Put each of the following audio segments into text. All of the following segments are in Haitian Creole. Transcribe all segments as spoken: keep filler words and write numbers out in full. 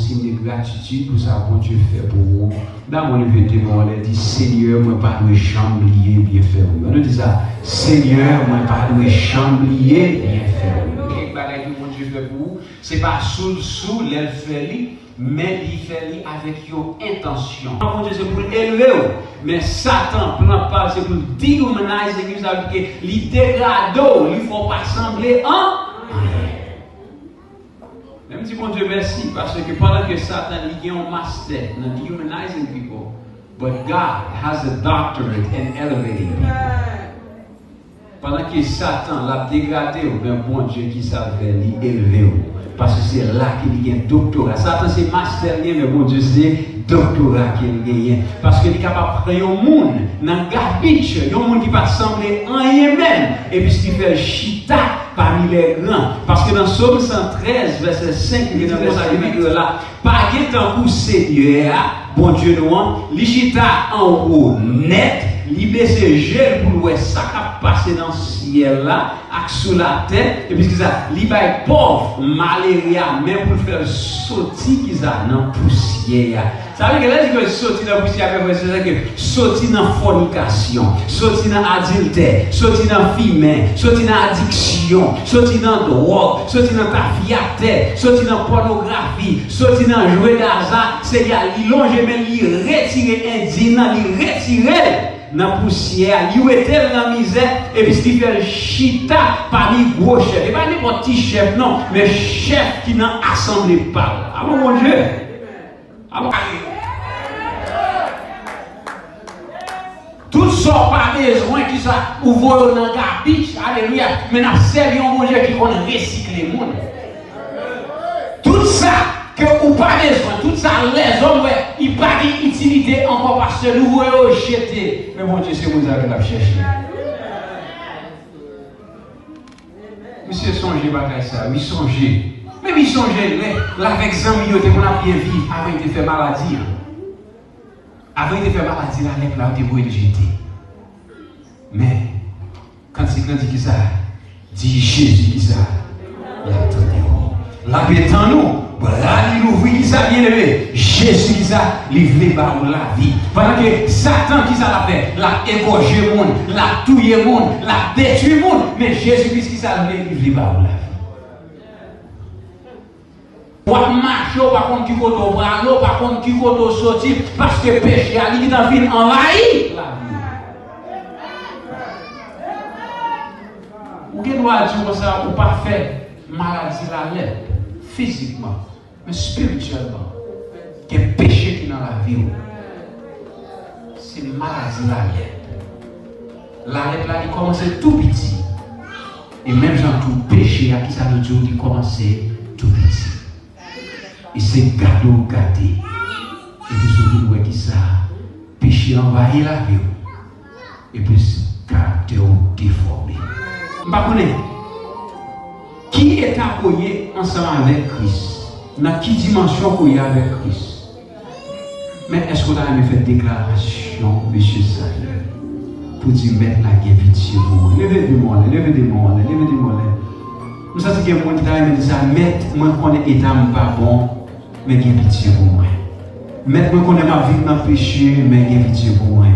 Siy de gratitid pou sa Bondye fè pou ou. Damou leve de men w anlè, di, Senyè, mwen pa dwe janm bliye byenfè ou yo. Ann nou di sa, Senyè, mwen pa dwe janm bliye byenfè ou yo. Kèk bagay ke Bondye fè pou ou, se pa sou l sou lè l fè li, men li fè li avèk yon entansyon. Plan Bondye se pou l elve w, men Satan, plan pa l se pou l dehumanizing you, sa vle di ke li degrade w, li fè w pa sanble an anyen. Men m di Bondye mèsi, paske pandan ke Satan li gen yon mastè nan dehumanizing people, but God has a doctorate in elevating people. Pandan ke Satan l ap degrade w, men Bondye ki sa l fè, li elve w. Paske se la ke li gen doktora. Satan se mastè l gen, men Bondye se doktora ke l genyen. Paske li kapab pran yon moun nan gabich, yon moun ki pa t sanble anyen menm, epi li fè l chita pami lè gran. Paske nan Sòm san trèz, vèsè senk, li di konsa, li di la, pa gen tankou Senyè a, Bondye nou an, li chita anwo nèt, li bese je l pou l wè sa k ap pase nan syèl la ak sou latè, epi kisa, li bay pòv malere a men pou l fè l soti kisa, nan pousyè a. Sa vle di ke lè di ke soti nan pousyè a, men frè, se sa ke soti nan fònikasyon, soti nan adiltè, soti nan fimen, soti nan adiksyon, soti nan dwòg, soti nan tafyatè, soti nan pònografi, soti nan jwe daza. Senyè a, li lonje men l, li retire endyen nan, li retire l nan pousyè a, li wete l nan mizè, epi li fè l chita pami gwo chèf. E pa nenpòt ti chèf, non, men chèf ki nan asanble pa l. Amen, Bondye. Amen. Tout sa w pa bezwen, kisa, ou voye yo nan gabich, alelouya, men n ap sèvi yon Bondye ki konn resikle moun. Tout sa ke ou pa bezwen, tout sa lèzòm wè, li pa gen itilite ankò, pastè, nou voye yo jete. Men Bondye se moun sa ke l ap chèche. Misye sonje bagay sa, wi, sonje. Men wi, sonje lè l avèk zanmi yo te konn ap byen viv avan yo te fè maladi an. Avan yo te fè maladi lalèp la, yo te voye l jete. Men, kantik lan di kisa? Di Jezi kisa? L ap tande w. L ap etann ou. Bra li louvri kisa, byeneme? Jezi kisa? Li vle ba ou lavi. Pandan ke Satan kisa l ap fè? L ap egòje moun, l ap touye moun, l ap detwi moun. Men Jezi Kris kisa l vle? Li vle ba ou lavi. W ap mache, w pa konn ki kote w prale, w pa konn ki kote w soti, paske peche a, li gentan fin anvayi lavi w. Ou gen dwa di konsa, ou pa fè maladi lalèp fizikman, men espirityèlman, gen peche ki nan lavi w. Se maladi lalèp. Lalèp la, li kòmanse tou piti. E menm jan tou, peche a, kisa nou di w, li kòmanse tou piti. E se gade w gade. Epi sou vin wè kisa, peche anvayi lavi w. Epi karaktè w defòme. M pa konnen ki eta ke w ye ansanm avèk Kris, nan ki dimansyon ke w ye avèk Kris. Men èske w ta renmen fè deklarasyon, mesye sa yo, pou di, Mèt la gen pitye pou mwen? Leve de men w anlè, leve de men w anlè, leve de men w anlè. M santi gen moun ki ta renmen di sa, Mèt, mwen konnen eta m pa bon, men gen pitye pou mwen. Mèt, mwen konnen m ap viv nan peche, men gen pitye pou mwen.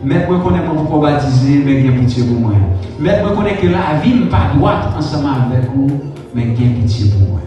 Mèt, mwen konnen mwen poko batize, men gen pitye pou mwen. Mèt, mwen konnen ke lavi m pa dwat ansanm avèk ou, men gen pitye pou mwen.